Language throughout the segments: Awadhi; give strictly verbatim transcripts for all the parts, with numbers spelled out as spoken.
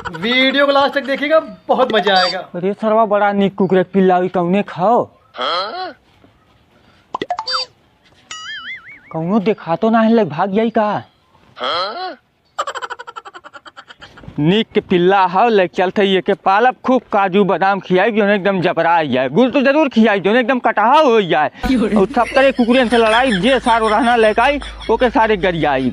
वीडियो को लास्ट तक देखिएगा, बहुत मजा आएगा। अरे सरवा, बड़ा नीक कुकुर के पिल्ला, ई कौने खाओ? कौनो देखातो ना है, लग भाग जाई का? नीक के पिल्ला हौ, लइके चलत हई, एके पालब, खूब काजू बादाम खियाई, जौन एकदम जबरा जाए। गुड़ तो जरूर खियाई, जौन एकदम कटहा हो जाए। और सब करे कुकुरन से लड़ाई, जे सारो रहना लइके आई, ओके सारे गरियाई।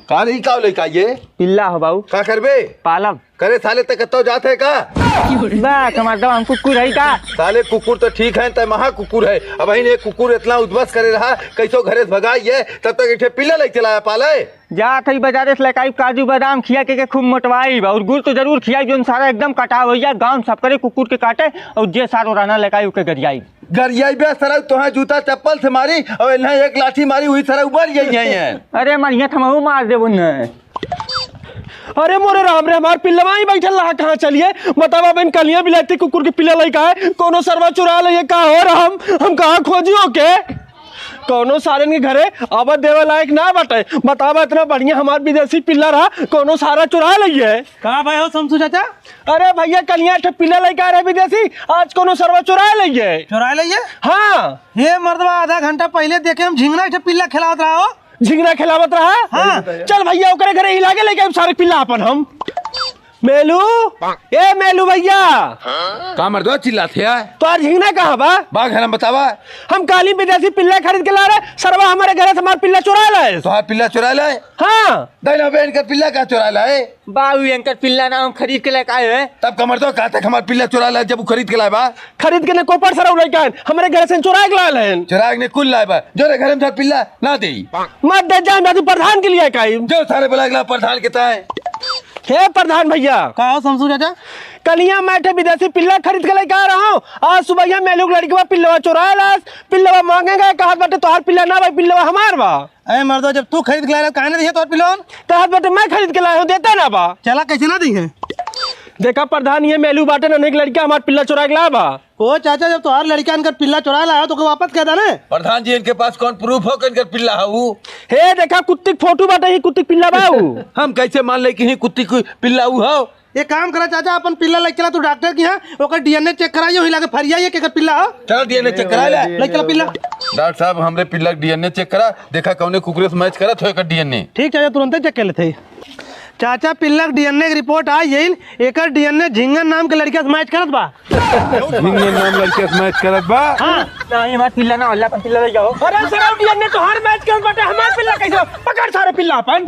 का रे, ई का लइका ये? पिल्ला हो बाबू। का करबे? पालब। करे साले, ते कत्तो जात है का? बा, कमाल, तब हम कुकुर है का? साले कुकुर तो ठीक है, ते महा कुकुर है। अबहिन एक कुकुर इतना उद्बस करे रहा, कैसो घरे से भगाई है, तब तक इठे पिल्ला लइके चलाया पाले। जात है बाजारे से लइके आई काजू बादाम खिया के, के खूब मोटवाई बा, और गुड़ तो जरूर खियाई, जौन सारा एकदम कटा हो जाए, गाँव सब करे कुकुर के काटे, और जे सारो रहना लइके आई, ओके गरियाई। गरियाई बे सरऊ, तोहे जूता चप्पल से मारी, और इन्हें एक लाठी मारी, वही सरऊ मर जाई है। अरे मारिया, थमहू मार देबो न। अरे मोरे राम रे, हमार पिल्लवा ही बैठल रहा, कहाँ चलिए? बतावा बहन, कलिया बिलाती कुकुर के पिल्ला लइका है, कौनो सरवा चुरा ले, ये का हो रहा? हम, हम कहाँ खोजी ओके? कौनो सारन के घरे आवा देवे लायक ना बाटे। बतावा, इतना बढ़िया हमार विदेशी पिल्ला रहा, कौनो सारा चुरा ले है। का भाई हो शमसू चाचा? अरे भैया, कलिया एक ठे पिल्ला लइका रहे विदेशी, आज कौनो सरवा चुरा ले है। चुरा ले है? हाँ। हे मर्दवा, आधा घंटा पहिले देखे हम झिंगना एक ठे पिल्ला खेलावत रहा हो। झिंगना खेलावत रहा? हाँ। चल भैया, ओकरे घरे ही लागे लेके हम सारे पिल्ला अपन हम। मेलू, ए मेलू भैया। का मर्दवा चिल्लात है? तोहार झिंगना कहाँ बा? बा घर में बतावा। हम काली विदेशी पिल्ला खरीद के ला रहे, सरवा हमारे घरे से हमार पिल्ला चुरा लाए। तोहार पिल्ला चुरा लाए? हाँ। दैना बहन का पिल्ला का चुरा लाए? बाबू, एनकर पिल्ला ना हम खरीद के लेके आए हैं। तब का मर्दवा, कहा तक हमार पिल्ला चुरा लाए जब वो खरीद के लाए बा? खरीद के ने कोपर सरऊ लइका है, हमरे घर से चुराए के लाल है। चुराए के ने कुल लाए बा, जो रे घर में था पिल्ला ना दे। मत दे जाए, मैं तो प्रधान के लिए काई। जो सारे बुलाए के ला प्रधान के ताए। हे प्रधान भैया। का हो शमसू चाचा? कलिया मैं ठे विदेशी पिल्ला खरीद के लेके आ रहा हूँ। आज सुबह यहाँ मेलू के लड़की बा पिल्लवा चुराए लास। पिल्लवा मांगेगा, कहत बाटे तोहार पिल्ला ना भाई, पिल्लवा हमार बा। अरे मर्दवा, जब तू खरीद के लाए रहे, काहे ना दिहे तोर पिलोन? तहत बाटे मैं खरीद के लाए हूँ, देते ना बा। चला, कैसे ना दिहे? देखा प्रधान, ये मेलू बाटे नन्हे के लड़का हमार पिल्ला चुरा के ला बा। ओ चाचा, जब तोहार लड़का इनकर पिल्ला चुरा लाया, तो ओके वापस कह देना। प्रधान जी, इनके पास कौन प्रूफ हो कि इनकर पिल्ला है वो? हे देखा, कुत्ती के फोटो बाटे, ही कुत्ती के पिल्ला बा ऊ। हम कैसे मान ले कि ही कुत्ती के पिल्ला ऊ हो? एक काम करा चाचा, अपन पिल्ला लेके चला तू डॉक्टर के यहाँ, ओकर डीएनए चेक कराइए, वही लागे फरियाइए के एकर पिल्ला हो। चला डीएनए चेक करा ले। ले चला पिल्ला। डॉक्टर साहब, हमरे पिल्ला के डीएनए चेक करा, देखा कौने कुकुरे से मैच करत हो एकर डीएनए। ठीक चाचा, तुरंते चेक कर लेते हैं। चाचा, पिल्ला के डीएनए के रिपोर्ट आ गइल, एकर डीएनए झिंगन नाम के लड़का से मैच करत बा। झिंगन नाम लड़का से मैच करत बा? हाँ। नहीं, हमार पिल्ला ना, अल्लाह पर पिल्ला ले जाओ। अरे सर, डीएनए तोहार मैच करत बाटे, हमार पिल्ला कैसे? पकड़ सारे पिल्ला अपन।